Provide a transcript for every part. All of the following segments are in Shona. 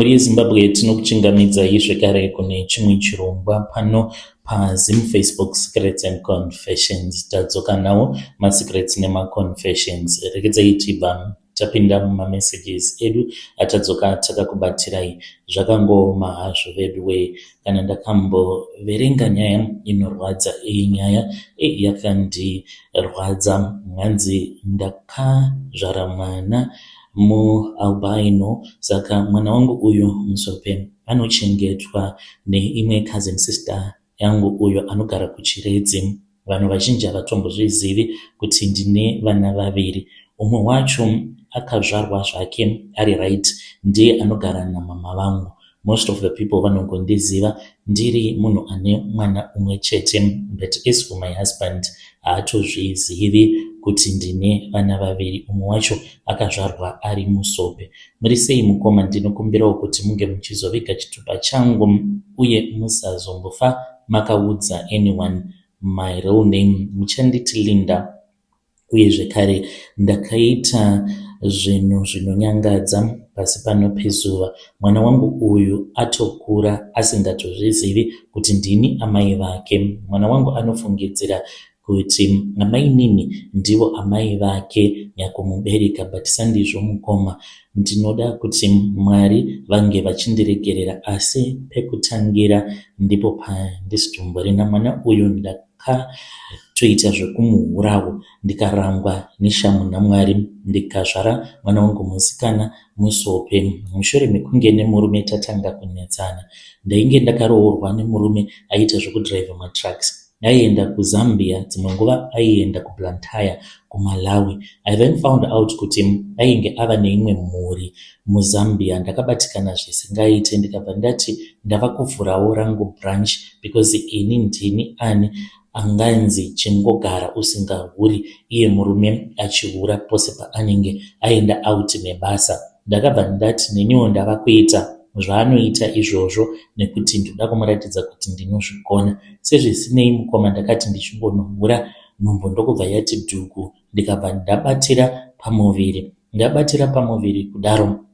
Mhuri yeZimbabwe, tinokuchingamidzai zvekare kune chimwe chirongwa pano paZim Facebook Secrets and Confessions. Tadzoka nawo masecrets nemaconfessions. Regedzai tibva tapinda mumamessages edu atadzoka takakubatirai. Zvakangooma hazvo veduwe. Kana ndakamboverenga nyaya inorwadza, iyi nyaya yakandirwadza. Hanzi ndakazvara mwana mualbino, saka mwana wangu uyu musope anochengetwa neimwe cousin sister yangu uyo anogara kuChiredzi. Vanhu vazhinji havatombozvizivi kuti ndine vana vaviri. Umwe wacho akazvarwa zvake ari right, ndiye anogara namama vangu. Most of the people vanongondiziva ndiri munhu ane mwana umwe chete, but as for my husband, haatozvizivi kuti ndine vana vaviri. Umwe wacho akazvarwa ari musope. Muri sei mukoma? Ndinokumbirawo kuti munge muchizoviga chitupa changu uye musazombofa makaudza anyone my real name. Muchanditi Linda. Uye zvekare ndakaita zvinhu zvinonyangadza pasi pano pezuva. Mwana wangu uyu atokura asingatozvizivi kuti ndini amai vake. Mwana wangu anofungidzira kuti amainini ndivo amai vake nyakumubereka, but sandizvo mukoma. Ndinoda kuti Mwari vange vachindiregerera, asi pekutangira ndipo pandisitomborina. Mwana uyu ndakatoita zvekumuhurawo, ndikarangwa neshamhu naMwari, ndikazvara mwana wangu musikana musope mushure mekunge nemurume tatanga kunetsana. Ndainge ndakaroorwa nemurume aiita zvekudhiraivha matrucks. Aienda kuZambia, dzimwe nguva aienda kuBlantyre kuMalawi. I then found out kuti ainge ava neimwe mhuri muZambia. Ndakabatikana zvisingaite, ndikabva ndati ndava kuvhurawo rangu branch, because ini ndini ani anganzi chingogara usingahuri, iye murume achihura pose paanenge aenda out nebasa? Ndakabva ndati neniwo ndava kuita zvaanoita izvozvo, nekuti ndoda kumuratidza kuti ndinozvigona. Sezvisinei mukoma, ndakati ndichingonohura, nhumbu ndokubva yati dhuku, ndikabva ndabatira pamuviri. Ndabatira pamuviri kudaro,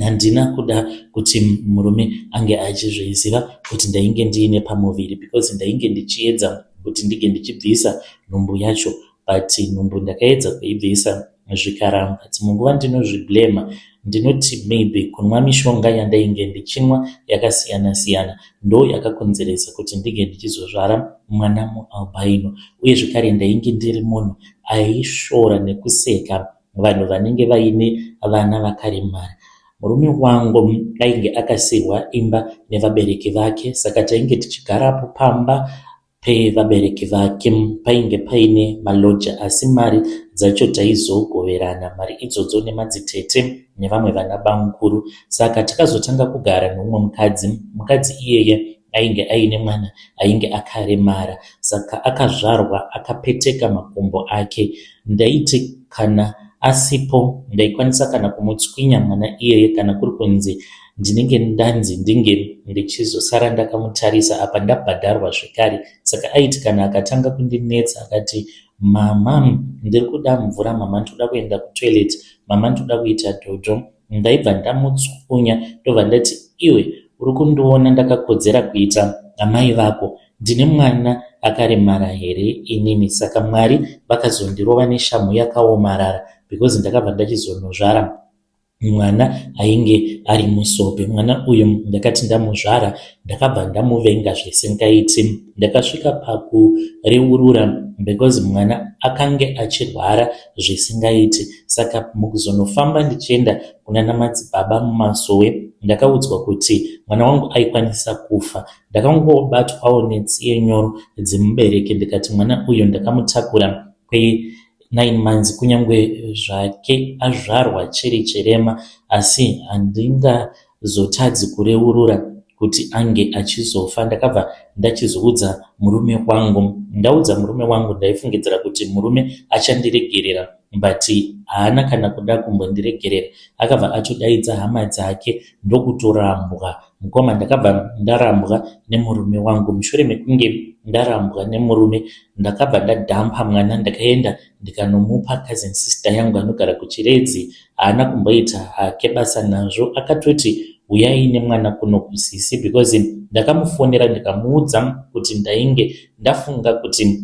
handina kuda kuti murume ange achizviziva kuti ndainge ndiine pamuviri, because ndainge ndichiedza kuti ndinge ndichibvisa nhumbu yacho, but nhumbu ndakaedza kuibvisa zvikaramba. Dzimwe nguva ndinozviblema, ndinoti maybe kunwa mishonga yandainge ndichinwa yakasiyana siyana ndo yakakonzeresa kuti ndinge ndichizozvara mwana mualbino. Uye zvekare ndainge ndiri munhu aishora nekuseka vanhu vanenge vaine vana vakaremara. Murume wangu ainge akasirwa imba nevabereki vake, saka tainge tichigarapo pamba pevabereki vake. Painge paine maloja, asi mari dzacho taizogoverana mari idzodzo nemadzitete nevamwe vana bamukuru. Saka takazotanga kugara neumwe mukadzi. Mukadzi iyeye ainge aine mwana ainge akaremara, saka akazvarwa akapeteka makumbo ake. Ndaiti kana asipo ndaikwanisa kana kumutswinya mwana iyeye, kana kuri kunzi ndinenge ndanzi ndinge ndichizosara ndakamutarisa, apa ndabhadharwa zvekare. Saka aiti kana akatanga kundinetsa, akati, "Mama, ndiri kuda mvura. Mama, ndoda kuenda kutoilet. Mama, ndoda kuita dhodho," ndaibva ndamutsunya, ndobva ndati, "Iwe uri kundiona ndakakodzera kuita amai vako? Ndine mwana akaremara here inini?" Saka Mwari vakazondirova neshamhu yakaomarara, because ndakabva ndachizonozvara mwana ainge ari musope. Mwana uyu ndakati ndamuzvara, ndakabva ndamuvenga zvisingaiti. Ndakasvika pakureurura because mwana akange achirwara zvisingaiti. Saka mukuzonofamba ndichienda kuna namadzibaba mumasowe, ndakaudzwa kuti mwana wangu aikwanisa kufa. Ndakangobatwawo netsiye nyoro dzemubereki, ndikati mwana uyu ndakamutakura kwe9 months, kunyange zvake azvarwa chiri chirema, asi handingazotadzi kureurura kuti ange achizofa. Ndakabva ndachizoudza murume wangu. Ndaudza murume wangu, ndaifungidzira kuti murume achandiregerera, but haana kana kuda kumbondiregerera. Akabva atodaidza hama dzake, ndokutorambwa. Mukoma, ndakabva ndarambwa nemurume wangu. Mushure mekunge ndarambwa nemurume, ndakabva ndadhampa mwana, ndakaenda ndikanomupa cousin sister yangu anogara kuChiredzi. Haana kumboita hake basa nazvo, akatoti Huyai nemwana kuno kusisi, because ndakamufonera ndikamuudza kuti ndainge ndafunga kuti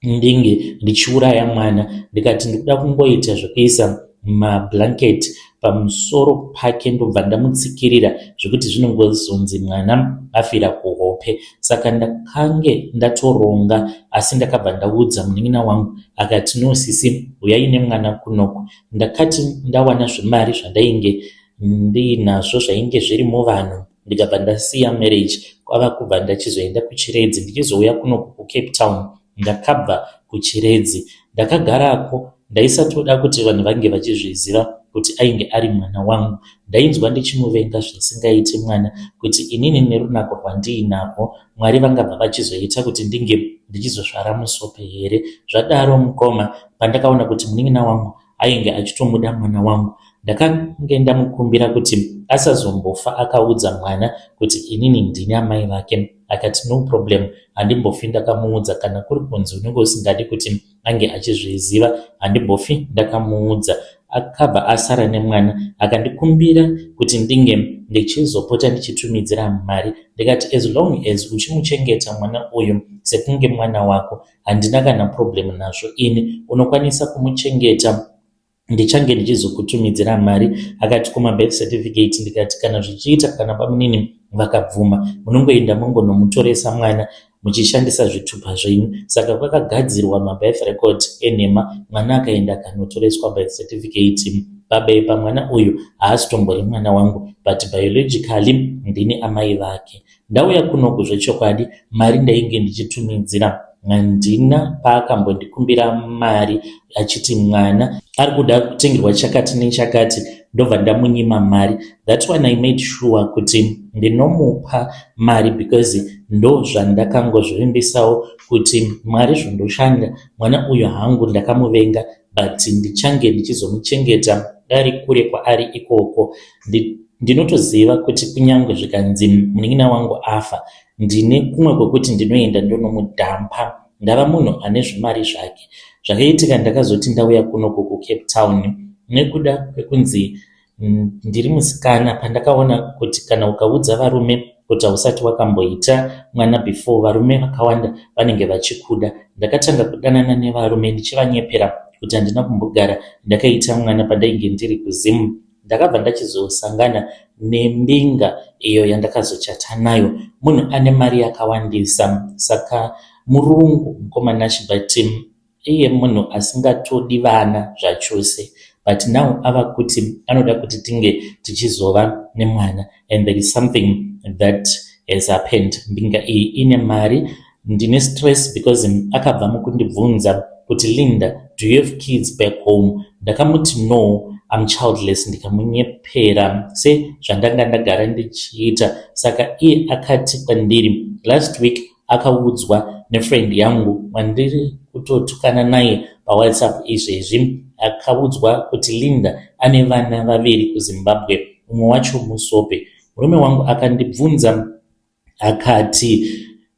ndinge ndichiuraya mwana, ndikati ndikuda kungoita zvekuisa mablanket pamusoro pake, ndobva ndamutsikirira zvekuti zvinongozonzi mwana afira kuhope. Saka ndakange ndatoronga, asi ndakabva ndaudza munin'ina wangu, akati, "No sisi, uyai nemwana kunoku." Ndakati ndawana zvimari zvandainge ndiinazvo zvainge zviri muvanhu, ndikabva ndasiya marriage, kwava kubva ndachizoenda kuChiredzi. Ndichizouya kunoku kuCape Town, ndakabva kuChiredzi, ndakagarako. Ndaisatoda kuti vanhu vange vachizviziva kuti ainge ari mwana wangu. Ndainzwa ndichimuvenga zvisingaiti mwana, kuti inini nerunako rwandiinarwo, Mwari vangabva vachizoita kuti ndinge ndichizozvara musope here? Zvadaro mukoma, pandakaona kuti munin'ina wangu ainge achitomuda mwana wangu, ndakange ndamukumbira kuti asazombofa akaudza mwana kuti inini ndini amai vake. Akati, "No problem, handimbofi ndakamuudza. Kana kuri kunzi unenge usingadi kuti ange achizviziva, handimbofi ndakamuudza." Akabva asara nemwana, akandikumbira kuti ndinge ndichizopota ndichitumidzira mari. Ndikati, "As long as uchimuchengeta mwana uyu sekunge mwana wako, handina kana problem nazvo ini. Unokwanisa kumuchengeta, ndichange ndichizokutumidzira mari." Akati, "Kumabirth certificate?" Ndikati, "Kana zvichiita, kana pamunini vakabvuma, munongoenda mongonomutoresa mwana muchishandisa zvitupa zvenyu." Saka kwakagadzirwa mabirth record enhema, mwana akaenda akanotoreswa birth certificate. Pabepa mwana uyu haasitombori mwana wangu, but biologically ndini amai vake. Ndauya kunoku, zvechokwadi mari ndainge ndichitumidzira. Handina paakambondikumbira mari achiti mwana ari kuda kutengerwa chakati nechakati ndobva ndamunyima mari. That one I made sure kuti ndinomupa mari, because ndo zvandakangozvivimbisawo kuti Mwari zvondoshanda, mwana uyu hangu ndakamuvenga, but ndichange ndichizomuchengeta ari kure kwaari ikoko. Ndinotoziva kuti kunyange zvikanzi munin'ina wangu afa, ndine kumwe kwekuti ndinoenda ndonomudhampa. Ndava munhu ane zvimari zvake. Zvakaitika, ndakazoti ndauya kunoku kuCape Town, nekuda kwekunzi ndiri musikana, pandakaona kuti kana ukaudza varume kuti hausati wakamboita mwana before, varume vakawanda vanenge vachikuda. Ndakatanga kudanana nevarume ndichivanyepera kuti handina kumbogara ndakaita mwana pandainge ndiri kuZimu. Ndakabva ndachizosangana nembinga iyo yandakazochata nayo. Munhu ane mari yakawandisa, saka murungu mukomanashi, but iye munhu asingatodi vana zvachose, but now ava kuti anoda kuti tinge tichizova nemwana. And there is something that has happened. Mbinga iyi ine mari. Ndine stress because akabva mukundibvunza kuti, "Linda, do you have kids back home?" Ndakamuti, "No, I'm childless." Ndikamunyepera sezvandanga ndagara ndichiita. Saka iye akati kwandiri last week akaudzwa nefriend yangu wandiri kutotukana naye paWhatsApp izvezvi, akaudzwa kuti Linda ane vana vaviri kuZimbabwe, umwe wacho musope. Murume wangu akandibvunza akati,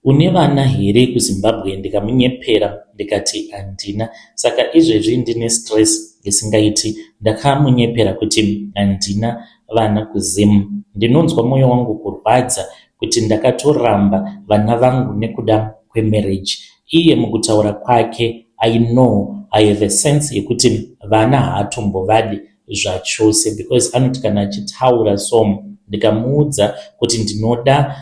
"Une vana here kuZimbabwe?" Ndikamunyepera ndikati handina. Saka izvezvi ndine stress isingaiti. Ndakamunyepera kuti handina vana kuZimu. Ndinonzwa mwoyo wangu kurwadza kuti ndakatoramba vana vangu nekuda kwemarriage. Iye mukutaura kwake, I know, I have a sense yekuti vana haatombovadi zvachose, because anoti kana achitaura so, ndikamuudza kuti ndinoda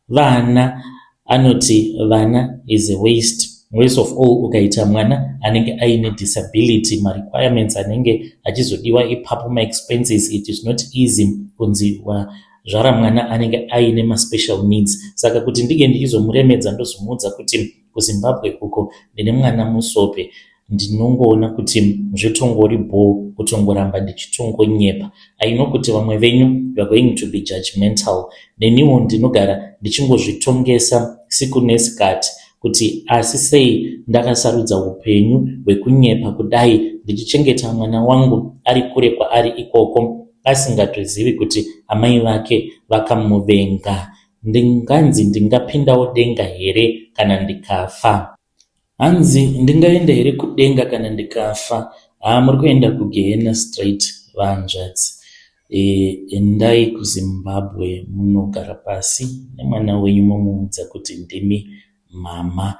vana, anoti vana is a waste. Worst of all, ukaita mwana anenge aine disability, marequirements anenge achizodiwa ipapo, maexpenses. It is not easy kunzi wazvara mwana anenge aine maspecial needs. Saka kuti ndinge ndichizomuremedza, ndozomuudza kuti kuZimbabwe uko ndine mwana musope, ndinongoona kuti zvitongori bho kutongoramba ndichitongonyepa. I know kuti vamwe venyu, you are going to be judgmental. Neniwo ndinogara ndichingozvitongesa siku nesikati kuti asi sei ndakasarudza upenyu hwekunyepa kudai, ndichichengeta mwana wangu ari kure kwaari ikoko, asingatozivi kuti amai vake vakamuvenga. Ndinganzi ndingapindawo denga here kana ndikafa? Hanzi ndingaenda here kudenga kana ndikafa? Haa, muri kuenda kugehena straight, vanzvadzi. Endai kuZimbabwe munogara pasi nemwana wenyu momuudza kuti ndimi mama.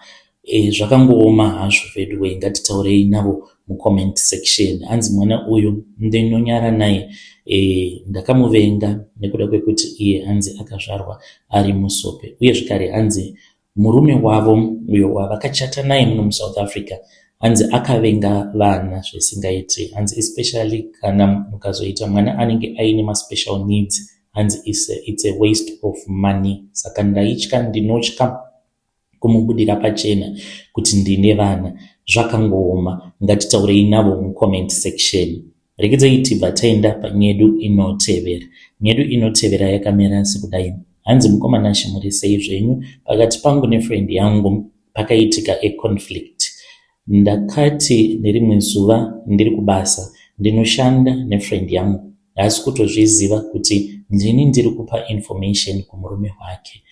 Zvakangooma hazvo veduwe, ngatitaurei navo mucomment section. Hanzi mwana uyu ndinonyara naye, ndakamuvenga nekuda kwekuti iye hanzi akazvarwa ari musope. Uye zvekare hanzi murume wavo uyo wavakachata naye muno muSouth Africa hanzi akavenga vana zvisingaiti. Hanzi especially kana mukazoita mwana anenge aine maspecial needs, hanzi it's a waste of money. Saka ndaitya, ndinotya kumubudira pachena kuti ndine vana. Zvakangooma, ngatitaurei navo mucomment section. Regedzai tibva taenda panyedu inotevera. Nyedu inotevera yakamira sekudai. Hanzi, "Mukoma Nashe, muri sei zvenyu? Pakati pangu nefriend yangu pakaitika a conflict. Ndakati nerimwe zuva ndiri kubasa, ndinoshanda nefriend yangu, haasi kutozviziva kuti ndini ndiri kupa information kumurume wake.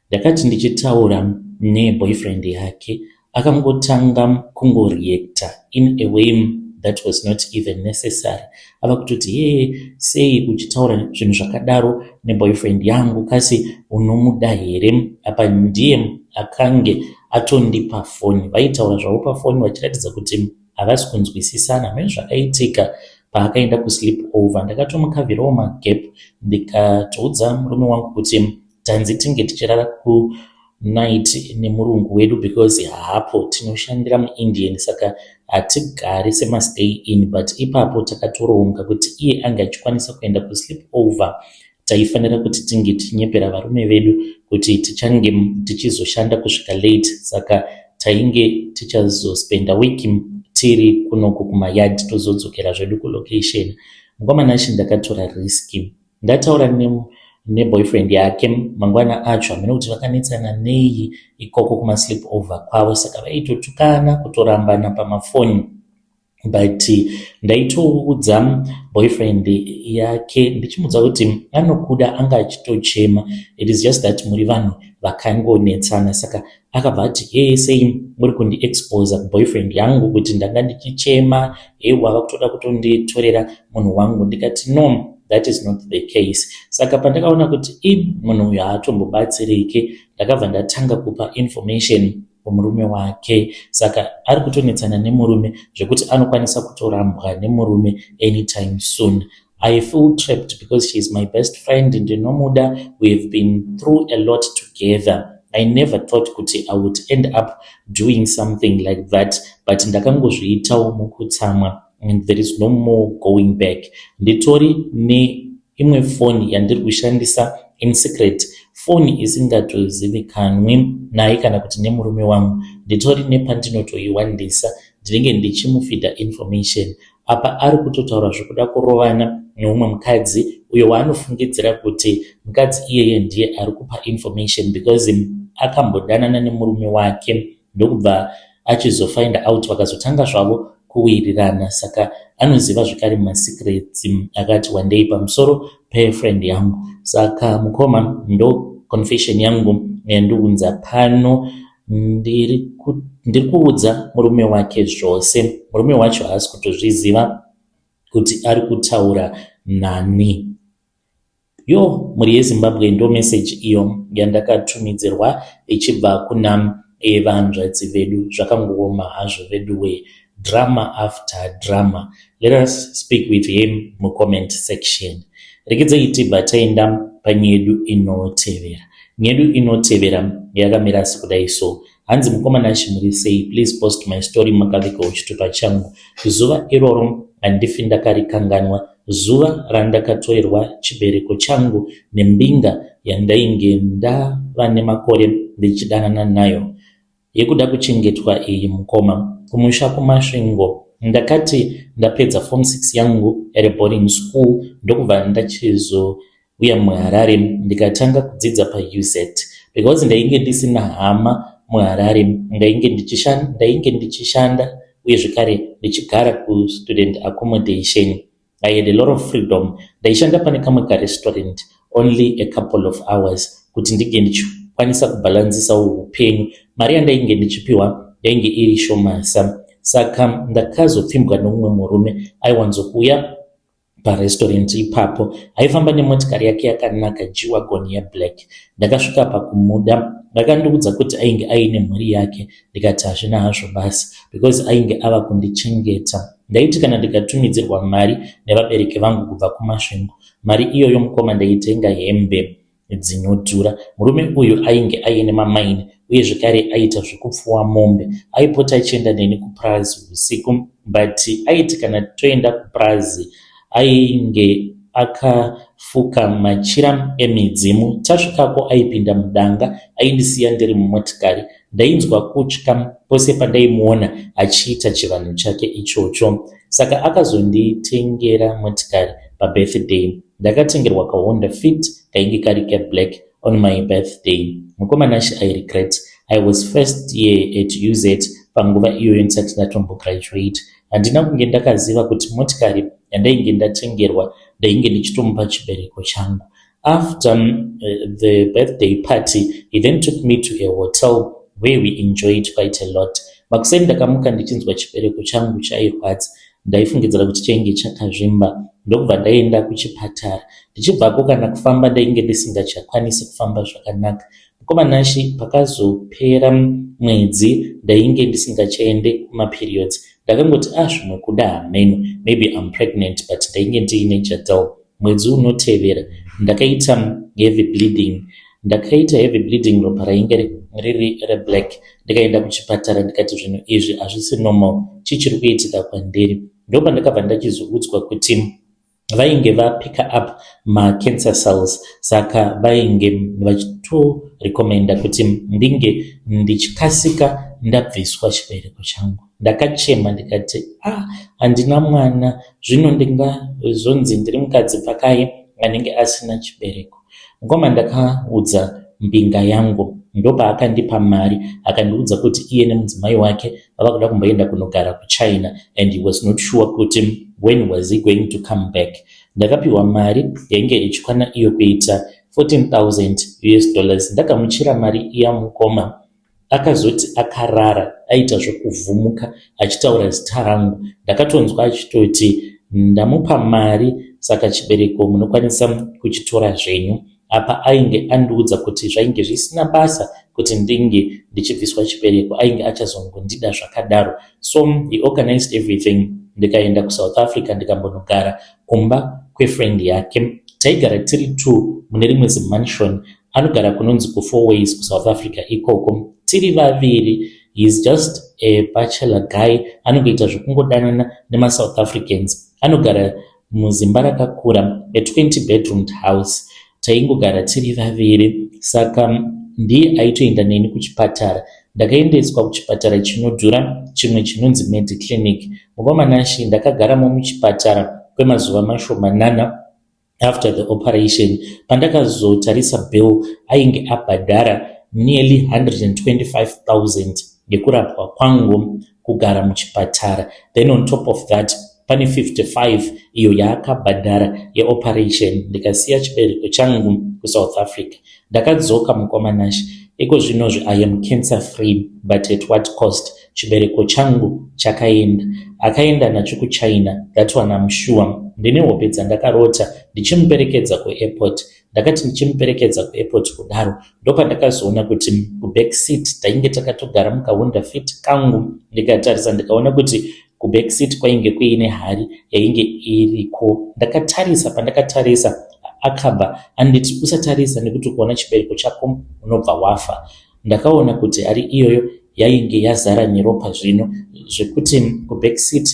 Ndakati ndichitaura neboyfriend yake, akangotanga kungoreacta in a way that was not even necessary. Ava kutoti, 'Yee, sei uchitaura zvinhu zvakadaro neboyfriend yangu? Kasi unomuda here?' Apa ndiye akange atondipa foni." Vaitaura zvavo pafoni vachiratidza kuti havasi kunzwisisana. Hameno zvakaitika paakaenda kusleep over. "Ndakatomukavhirawo magap, ndikatoudza murume wangu kuti tanzi tinge tichirara kunight nemurungu wedu because haapo, tinoshandira muIndian, saka hatigari semastay in. But ipapo takatoronga kuti iye ange achikwanisa kuenda kusleep over, taifanira kuti tinge tichinyepera varume vedu kuti tichange tichizoshanda kusvika late, saka tainge tichazospenda week tiri kunoku kumayard, tozodzokera zvedu kulocation. Mukoma Nashe, ndakatora risk, ndataura neboyfriend yake. Mangwana acho, hameno kuti vakanetsana nei ikoko kumasleep over kwavo, saka vaitotukana, kutorambana pamafoni. But ndaitoudza boyfriend yake ndichimuudza kuti anokuda, anga achitochema, it is just that muri vanhu vakangonetsana. Saka akabva ati, 'Hee, sei muri kundiexposa kuboyfriend yangu kuti ndanga ndichichema? He, wava kutoda kutonditorera munhu wangu.' Ndikati, 'No, that is not the case.' Saka pandakaona kuti i munhu uyu haatombobatsiriki, ndakabva ndatanga kupa information kumurume wake. Saka ari kutonetsana nemurume zvekuti anokwanisa kutorambwa nemurume anytime soon. I feel trapped because she is my best friend. Ndinomuda, we have been through a lot together. I never thought kuti I would end up doing something like that, but ndakangozviitawo mukutsamwa and there is no more going back. Nditori neimwe foni yandiri kushandisa in secret, foni isingatozivikanwi naye kana kuti nemurume wangu. Nditori nepandinotoiwandisa, ndinenge ndichimufeeda information. Apa ari kutotaura zvekuda kurovana neumwe mukadzi uyo waanofungidzira kuti mukadzi iyeye ndiye ari kupa information, because akambodanana nemurume wake, ndokubva achizofind out, vakazotanga zvavo kuwirirana. Saka anoziva zvekare masecrets akati wandei pamusoro pefriend yangu. Saka mukoma, ndo confession yangu yandiunza pano. Ndiri kuudza murume wake zvose. Murume wacho haasi kutozviziva kuti ari kutaura nani." Yo, mhuri yeZimbabwe, ndo meseji iyo yandakatumidzirwa ichibva kuna vanzvadzi vedu. Zvakangooma hazvo veduwe, drama after drama. Let us speak with him mucomment section. Regedzai tibva taenda panyedu inotevera. Nyedu inotevera yakamira sekudai so. Hanzi, "Mukoma Nashe, muri sei? Please post my story makavigawo chitupa changu. Zuva iroro handifi ndakarikanganwa, zuva randakatorerwa chibereko changu nembinga yandainge ndava nemakore ndichidanana nayo, yekuda kuchengetwa iyi. Mukoma, kumusha kuMasvingo, ndakati ndapedza form 6 yangu at a boarding school, ndokubva ndachizouya muHarare, ndikatanga kudzidza paUZ. Because ndainge ndisina hama muHarare, ndainge ndichishanda uye zvekare ndichigara kustudent accommodation. I had a lot of freedom. Ndaishanda pane kamwe karestaurant only a couple of hours kuti ndinge ndichikwanisa kubhalanzisawo upenyu. Mari yandainge ndichipiwa yainge iri shomasa. Saka ndakazopfimbwa neumwe murume aiwanzokuuya Parestaurant ipapo aifamba nemotikari yake yakanaka, G-Wagon yeblack. Ndakasvika pakumuda. Akandiudza kuti ainge aine mhuri yake. Ndikati hazvina hazvo basa because ainge ava kundichengeta. Ndaiti kana ndikatumidzirwa mari nevabereki vangu kubva kuMasvingo, mari iyoyo, mukoma, ndaitenga hembe dzinodhura. Murume uyu ainge aine mamaini uye zvekare aiita zvekupfuwa mombe. Aipota achienda neni kupurazi usiku, but aiti kana toenda kupurazi ainge akafuka machira emidzimu. Tasvikako aipinda mudanga, aindisiya ndiri mumotikari. Ndainzwa kutya pose pandaimuona achiita chivanhu chake ichocho. Saka akazonditengera motikari pabirthday. Ndakatengerwa kaHonda Fit kainge kari keblack on my birthday. Mukoma Nashi, I regret. I was first year at UZ panguva iyoyo, ndisati ndatombograduate. Handina kunge ndakaziva kuti motikari yandainge ndatengerwa, ndainge ndichitomupa chibereko changu. After the birthday party, he then took me to a hotel where we enjoyed quite a lot. Makuseni ndakamuka ndichinzwa chibereko changu chairwadza. Ndaifungidzira kuti chainge chakazvimba, ndokubva ndaenda kuchipatara. Ndichibvako, kana kufamba ndainge ndisingachakwanisi kufamba zvakanaka. Mukoma Nashi, pakazopera mwedzi ndainge ndisingachaende kumaperiods. Ndakangoti, "Ah, zvimwe kuda hameno, maybe I'm pregnant," but ndainge ndiine Jadel. Mwedzi unotevera ndakaita heavy bleeding. Ndakaita heavy bleeding, ropa rainge riri reblack. Ndikaenda kuchipatara, ndikati zvinhu izvi hazvisi normal, chii chiri kuitika kwandiri? Ndopandakabva ndachizoudzwa kuti vainge vapicka up macancer cells, saka vainge vachitorecommenda kuti ndinge ndichikasika ndabviswa chibereko changu. Ndakachema, ndikati, "Ah, handina mwana, zvino ndingazonzi ndiri mukadzi pakai anenge asina chibereko?" Mukoma, ndakaudza mbinga yangu, ndopaakandipa mari, akandiudza kuti iye nemudzimai wake vava kuda kumboenda kunogara kuChina and he was not sure kuti when was he going to come back. Ndakapiwa mari yainge ichikwana iyo kuita US$14,000. Ndakamuchira mari iya, mukoma, akazoti akarara aita zvokuvhumuka achitaura zita rangu. Ndakatonzwa achitoti, "Ndamupa mari, saka chibereko munokwanisa kuchitora zvenyu." Apa ainge andiudza kuti zvainge zvisina basa kuti ndinge ndichibviswa chibereko, ainge achazongondida zvakadaro. So he organized everything, ndikaenda kuSouth Africa, ndikambonogara kumba kwefriend yake. Taigara tiri two mune rimwe zimansion. Anogara kunonzi kuFourways kuSouth Africa ikoko. Tiri vaviri. He is just a bachelor guy, anongoita zvekungodanana nemaSouth Africans. Anogara muzimba rakakura, a20 bedroomed house. Taingogara tiri vaviri, saka ndiye aitoenda neni kuchipatara. Ndakaendeswa kuchipatara chinodhura chimwe chinonzi Mediclinic. Mukoma Nashi, ndakagaramo muchipatara kwemazuva mashomanana after the operation. Pandakazotarisa bill, ainge abhadhara nearly 125,000 yekurapwa kwangu, kugara muchipatara. Then on top of that pane 55 iyo yaakabhadhara yeoperation. Ndikasiya chibereko changu kuSouth Africa. Ndakadzoka, mukoma Nashi. Iko zvinozvi I am cancer free, but at what cost? Chibereko changu chakaenda, akaenda nacho kuChina. That one I'm sure. Ndine hope dzandakarota ndichimuperekedza kuairport. Ndakati ndichimuperekedza kuairport kudaro, ndopandakazoona kuti kuback seat tainge takatogara mukaHonda Fit kangu. Ndikatarisa, ndikaona kuti kuback seat kwainge kuine hari yainge iriko. Ndakatarisa, pandakatarisa akabva anditi, "Usatarisa nekuti kuona chibereko chako unobva wafa." Ndakaona kuti hari iyoyo yainge yazara neropa, zvino zvekuti kuback seat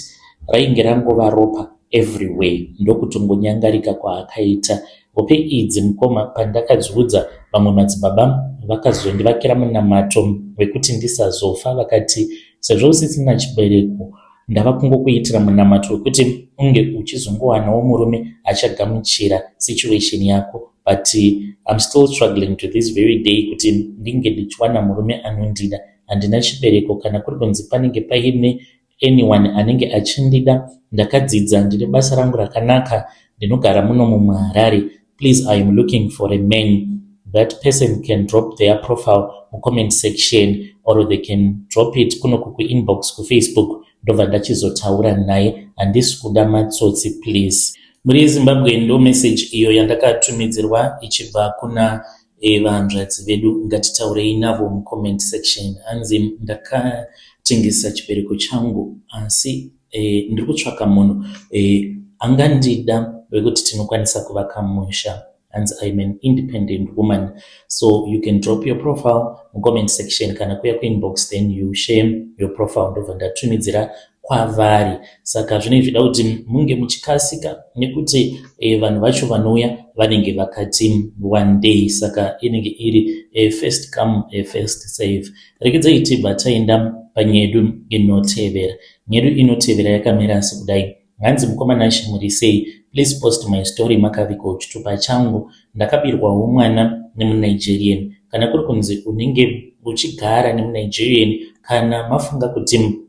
rainge rangova ropa everywhere. Ndokutongonyangarika kwaakaita. Hope idzi, mukoma, pandakadziudza vamwe madzibaba, vakazondivakira munamato wekuti ndisazofa. Vakati sezvo usisina chibereko, ndava kungokuitira munamato wekuti unge uchizongowanawo murume achagamuchira situation yako. But I'm still struggling to this very day kuti ndinge ndichiwana murume anondida. Handina chibereko. Kana kuri kunzi panenge paine anyone anenge achindida, ndakadzidza, ndine basa rangu rakanaka, ndinogara muno muHarare. Please, I am looking for a man. That person can drop their profile mucomment section or they can drop it kunoku kuinbox kuFacebook, ndobva ndachizotaura naye. Handisi kuda matsotsi, please. Mhuri yeZimbabwe, ndo message iyo yandakatumidzirwa ichibva kuna vanzvadzi vedu. Ngatitaurei navo mucomment section. Hanzi, "Ndakatengesa chibereko changu, asi ndiri kutsvaka munhu angandida wekuti tinokwanisa kuvaka musha." Hanzi, "I'm an independent woman." So you can drop your profile mucomment section kana kuya kuinbox, then you share your profile, ndobva ndatumidzira kwavari. Saka zvinenge zvichida kuti munge muchikasika nekuti vanhu vacho vanouya vanenge vakati one day, saka inenge iri first come, first serve. Regedzai tibva taenda panyedu inotevera. Nyedu inotevera yakamira sekudai. Hanzi, "Mukoma Nashe, muri sei? Please post my story. Makavigwa chitupa changu. Ndakabirwawo mwana nemuNigerian." Kana kuri kunzi unenge uchigara nemuNigerian, kana mafunga kuti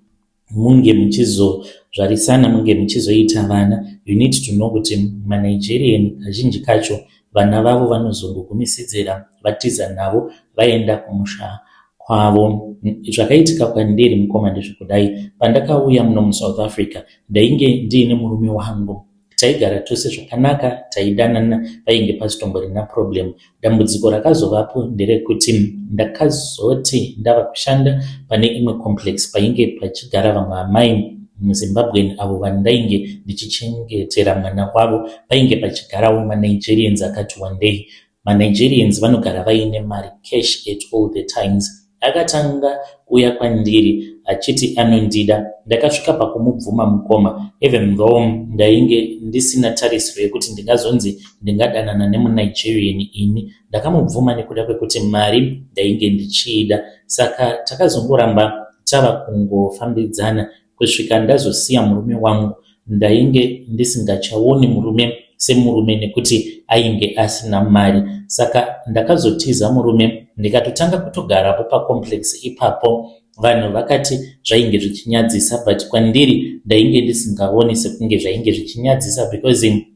munge muchizozvarisana, munge muchizoita vana, you need to know kuti maNigerian kazhinji kacho vana vavo vanozongogumisidzira vatiza navo, vaenda kumusha kwavo. Zvakaitika kwandiri, mukoma, ndezvekudai. Pandakauya muno muSouth Africa, ndainge ndiine murume wangu. Taigara tose zvakanaka, taidanana, painge pasitomborina problem. Dambudziko rakazovapo nderekuti ndakazoti ndava kushanda pane imwe complex painge pachigara vamwe amai muZimbabwean avo vandainge ndichichengetera mwana wavo. Painge pachigarawo maNigerians akati one day. MaNigerians vanogara vaine mari cash at all the times. Akatanga kuuya kwandiri achiti anondida. Ndakasvika pakumubvuma, mukoma, even though ndainge ndisina tarisiro yekuti ndingazonzi ndingadanana nemuNigerian ini. Ndakamubvuma nekuda kwekuti mari ndainge ndichiida. Saka takazongoramba tava kungofambidzana kusvika ndazosiya murume wangu. Ndainge ndisingachaoni murume semurume nekuti ainge asina mari. Saka ndakazotiza murume, ndikatotanga kutogarapo pacomplex ipapo. Vanhu vakati zvainge zvichinyadzisa, but kwandiri ndainge ndisingaoni sekunge zvainge zvichinyadzisa because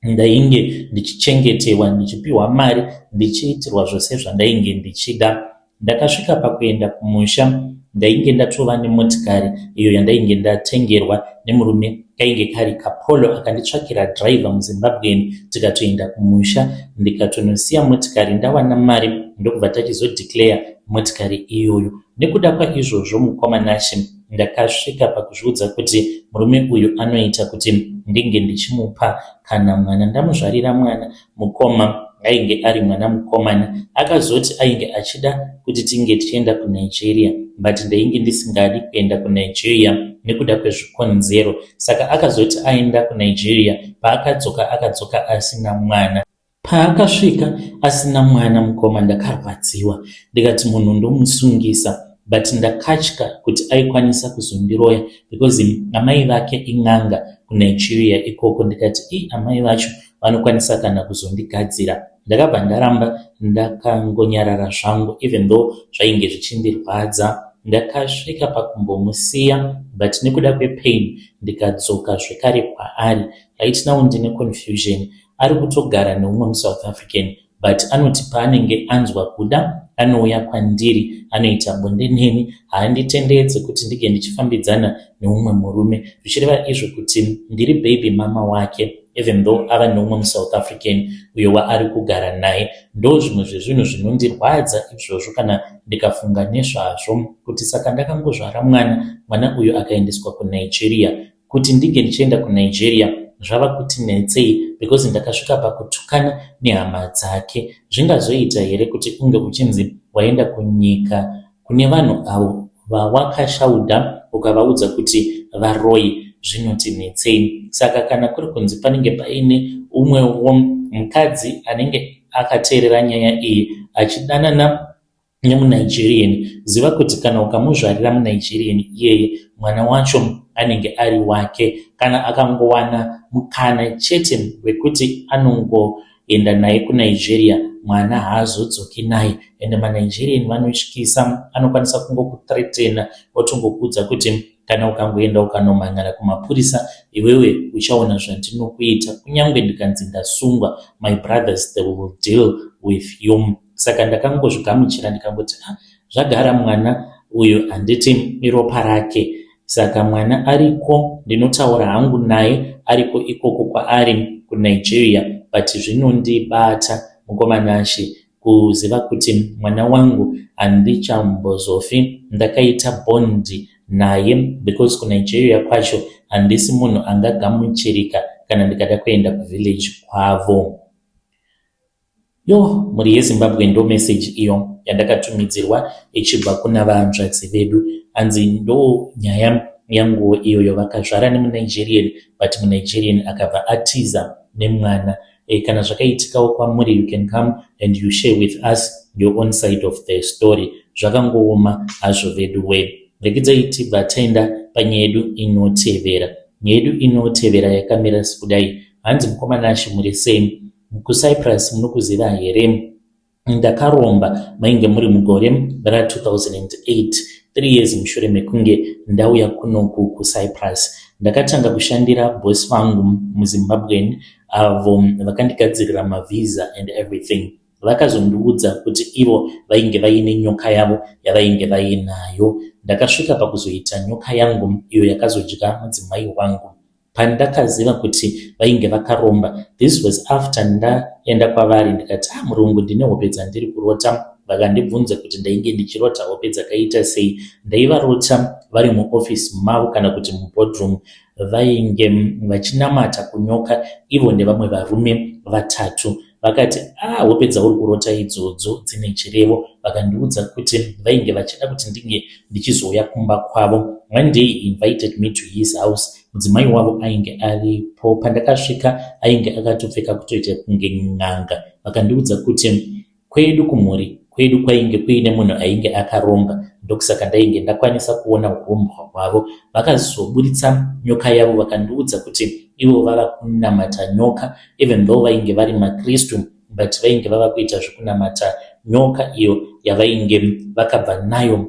ndainge ndichichengetewa, ndichipiwa mari, ndichiitirwa zvose zvandainge ndichida. Ndakasvika pakuenda kumusha. Ndainge ndatova nemotikari iyo yandainge ndatengerwa nemurume, kainge kari kaPolo. Akanditsvakira dhiraivha muZimbabwean, tikatoenda kumusha, ndikatonosiya motikari. Ndawana mari, ndokubva tachizodeclare motikari iyoyo. Nekuda kwaizvozvo, mukoma Nashe, ndakasvika pakuzviudza kuti murume uyu anoita kuti ndinge ndichimupa kana mwana. Ndamuzvarira mwana, mukoma, ainge ari mwana mukomana. Akazoti ainge achida kuti tinge tichienda kuNigeria, but ndainge ndisingadi kuenda kuNigeria nekuda kwezvikonzero. Saka akazoti aenda kuNigeria, paakadzoka, akadzoka asina mwana. Paakasvika asina mwana, mukoma, ndakarwadziwa, ndikati munhu ndomusungisa, but ndakatya kuti aikwanisa kuzondiroya because amai vake in'anga kuNigeria ikoko. Ndikati, "I amai vacho vanokwanisa kana kuzondigadzira." Ndakabva ndaramba ndakangonyarara zvangu, even though zvainge zvichindirwadza. Ndakasvika pakumbomusiya, but nekuda kwepain ndikadzoka zvekare kwaari. Right now ndine confusion. Ari kutogara neumwe muSouth African, but anoti paanenge anzwa kuda anouya kwandiri, anoita bonde neni. Haanditendedze kuti ndinge ndichifambidzana neumwe murume, zvichireva izvo kuti ndiri baby mama wake, even though ava neumwe muSouth African uyo waari kugara naye. Ndo zvimwe zvezvinhu zvinondirwadza izvozvo kana ndikafunga nezvazvo, kuti saka ndakangozvara mwana, mwana uyu akaendeswa kuNigeria. Kuti ndinge ndichienda kuNigeria zvava kuti netsei because ndakasvika pakutukana nehama dzake. Zvingazoita here kuti unge uchinzi waenda kunyika kune vanhu avo vawakashaudha, ukavaudza kuti varoi? Zvinoti netsei. Saka kana kuri kunzi panenge paine umwewo mukadzi anenge akateerera nyaya iyi achidanana nemuNigerian, ziva kuti kana ukamuzvarira muNigerian iyeye, mwana wacho anenge ari wake. Kana akangowana mukana chete wekuti anongoenda naye kuNigeria, mwana haazodzoki naye. Ende maNigerian vanotyisa, anokwanisa kungokuthreatena, otongokuudza kuti kana ukangoenda ukanomhan'ara kumapurisa, iwewe uchaona zvandinokuita. Kunyange ndikanzi ndasungwa, my brothers, they will deal with you. Saka ndakangozvigamuchira, ndikangoti, "Ah, zvagara mwana uyu handiti iropa rake." Saka mwana ariko ndinotaura hangu naye ariko ikoko kwaari kuNigeria but zvinondibata mukoma Nashe kuziva kuti mwana wangu handichambozofi ndakaita bond naye because kuNigeria kwacho handisi munhu angagamuchirika kana ndikada kuenda kuvillage kwavo. Yoh mhuri yeZimbabwe ndo message iyo yandakatumidzirwa ichibva kuna vahanzvadzi vedu. Hanzi ndo nyaya yanguwo iyoyo vakazvara nemuNigerian but muNigerian akabva atiza nemwana. E, kana zvakaitikawo kwamuri you can come and you share with us your own side of the story. Zvakangooma hazvo vedu we. Rekidzai tibva taenda panyaya yedu inotevera. Nyaya yedu inotevera yakamira sekudai. Hanzi mukoma Nashe muri sei? KuCyprus munokuziva here? Ndakaromba mainge muri mugore ra2008 3 years mushure mekunge ndauya kunoku kuCyprus. Ndakatanga kushandira boss vangu muZimbabwean avo vakandigadzirira mavisa and everything. Vakazondiudza kuti ivo vainge vaine nyoka yavo yavainge vainayo. Ndakasvika pakuzoita nyoka yangu iyo yakazodya mudzimai wangu. Pandakaziva kuti vainge vakaromba, this was after ndaenda kwavari ndikati ah murungu ndine hope dzandiri kurota. Vakandibvunza kuti ndainge ndichirota hope dzakaita sei. Ndaivarota vari muofisi mavo kana kuti muboardroom vainge vachinamata kunyoka ivo nevamwe varume vatatu. Vakati ah hope dzauri kurota idzodzo dzine chirevo. Vakandiudza kuti vainge vachida kuti ndinge ndichizouya kumba kwavo. One day he invited me to his house. Mudzimai wavo ainge aripo. Pandakasvika ainge akatopfeka kutoita kunge n'anga. Vakandiudza kuti kwedu kumhuri kwedu kwainge kuine munhu ainge akaromba ndokusaka ndainge ndakwanisa kuona urombwa hwavo. Vakazoburitsa nyoka yavo vakandiudza kuti ivo vava kunamata nyoka even though vainge vari makristu but vainge vava kuita zvekunamata nyoka iyo yavainge vakabva nayo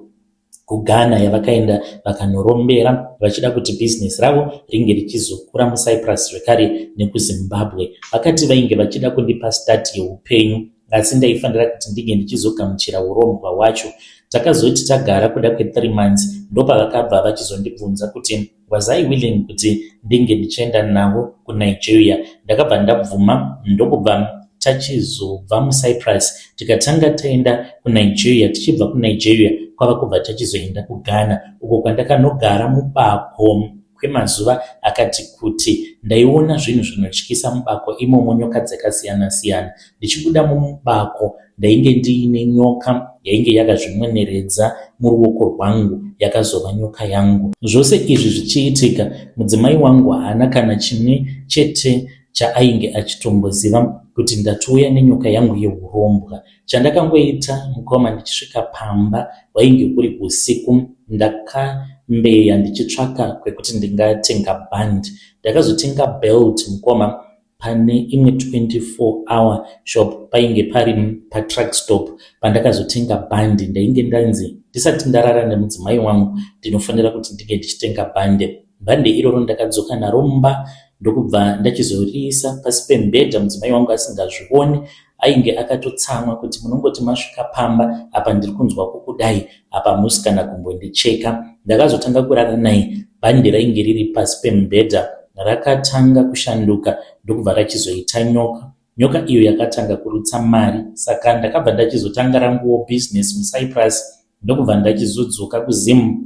kuGhana yavakaenda vakanorombera vachida kuti bhizinesi ravo ringe richizokura muCyprus zvekare nekuZimbabwe. Vakati vainge vachida kundipa start yeupenyu asi ndaifanira kuti ndinge ndichizogamuchira urombwa hwacho. Takazoti tagara kuda kwe3 months ndopavakabva vachizondibvunza kuti was I willing kuti ndinge ndichienda navo kuNigeria. Ndakabva ndabvuma ndokubva tachizobva muCyprus tikatanga taenda kuNigeria. Tichibva kuNigeria kwava kubva tachizoenda kuGhana uko kwandakanogara mubako kwemazuva akati kuti. Ndaiona zvinhu zvinotyisa mubako imomo nyoka dzakasiyana siyana. Ndichibuda mubako ndainge ndiine nyoka yainge yakazvimweneredza muruoko rwangu yakazova nyoka yangu. Zvose izvi zvichiitika mudzimai wangu haana kana chimwe chete chaainge achitomboziva kuti ndatouya nenyoka yangu yeurombwa. Chandakangoita mukoma ndichisvika pamba hwainge huri usiku ndakambeya ndichitsvaka kwekuti ndingatenga bhandi. Ndakazotenga belt mukoma pane imwe 24 hour shop painge pari patruck stop pandakazotenga bhandi. Ndainge ndanzi ndisati ndarara nemudzimai wangu ndinofanira kuti ndinge ndichitenga bhandi. Bhandi iroro ndakadzoka naro mumba ndokubva ndachizoriisa pasi pemubhedha mudzimai wangu asingazvioni. Ainge akatotsamwa kuti munongoti masvika pamba apa ndiri kunzwa kukudai apa hamusi kana kumbondicheka. Ndakazotanga kurara naye bhandi rainge riri pasi pemubhedha rakatanga kushanduka ndokubva rachizoita nyoka. Nyoka iyo yakatanga kurutsa mari saka ndakabva ndachizotanga ranguwo bhizinesi muCyprus ndokubva ndachizodzoka kuZim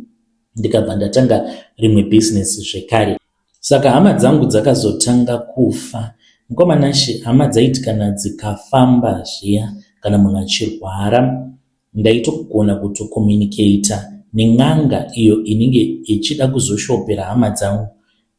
ndikabva ndatanga rimwe bhizinesi zvekare. Saka hama dzangu dzakazotanga kufa. Mukoma Nashe hama dzaiti kana dzikafamba zviya kana munhu achirwara ndaitogona kutokomuniketa nen'anga iyo inenge ichida kuzoshopera hama dzangu.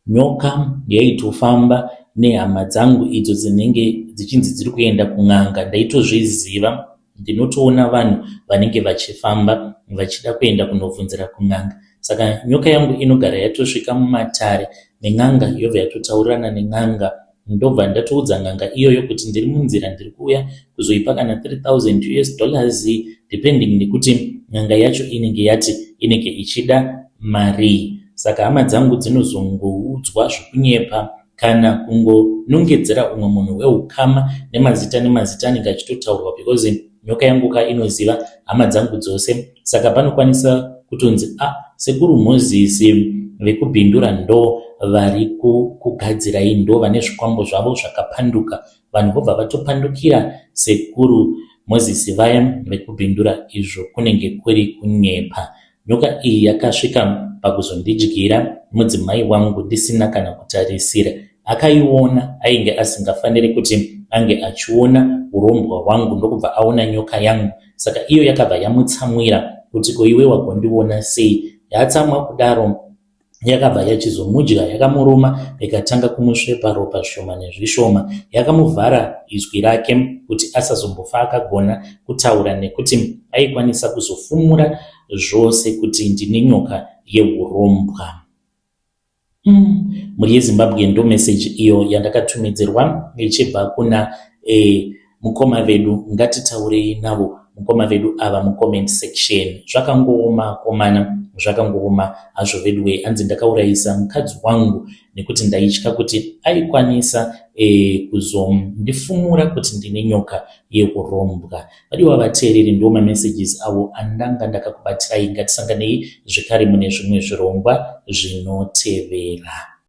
Nyoka yaitofamba nehama dzangu idzo dzinenge dzichinzi dziri kuenda kun'anga ndaitozviziva. Ndinotoona vanhu vanenge vachifamba vachida kuenda kunobvunzira kun'anga. Saka nyoka yangu inogara yatosvika mumatare nen'anga yobva yatotaurirana nen'anga ndobva ndatoudza n'anga iyoyo kuti ndiri munzira ndiri kuuya kuzoipa kana 3000 US dollars depending nekuti n'anga yacho inenge yati inenge ichida marii. Saka hama dzangu dzinozongoudzwa zvekunyepa kana kungonongedzera umwe munhu weukama nemazita nemazita anenge achitotaurwa because nyoka yangu ka inoziva hama dzangu dzose. Saka panokwanisa kutonzi ah sekuru Mozisi vekuBindura ndo vari kukugadzirai ndo vane zvikwambo zvavo zvakapanduka. Vanhu vobva vatopandukira sekuru Moses vaya vekuBindura izvo kunenge kuri kunyepa. Nyoka iyi yakasvika pakuzondidyira mudzimai wangu ndisina kana kutarisira. Akaiona ainge asingafanire kuti ange achiona hurombwa hwangu ndokubva aona nyoka yangu saka iyo yakabva yamutsamwira kuti ko iwe wagondiona sei. Yatsamwa kudaro yakabva yachizomudya yakamuruma ikatanga kumusvepa ropa zvishoma nezvishoma. Yakamuvhara izwi rake kuti asazombofa akagona kutaura nekuti aikwanisa kuzofumura zvose kuti ndine nyoka yehurombwa. Mhuri yeZimbabwe ndo message iyo yandakatumidzirwa ichibva kuna eh, mukoma vedu. Ngatitaurei navo mukoma vedu ava mucomment section. Zvakangooma akomana, zvakangooma hazvo veduwee. Hanzi ndakaurayisa mukadzi wangu nekuti ndaitya kuti aikwanisa eh, kuzondifumura kuti ndine nyoka yehurombwa. Vadiwa vateereri ndiwo mamessages awo andanga ndakakubatirai. Ngatisanganei zvekare mune zvimwe zvirongwa zvinotevera.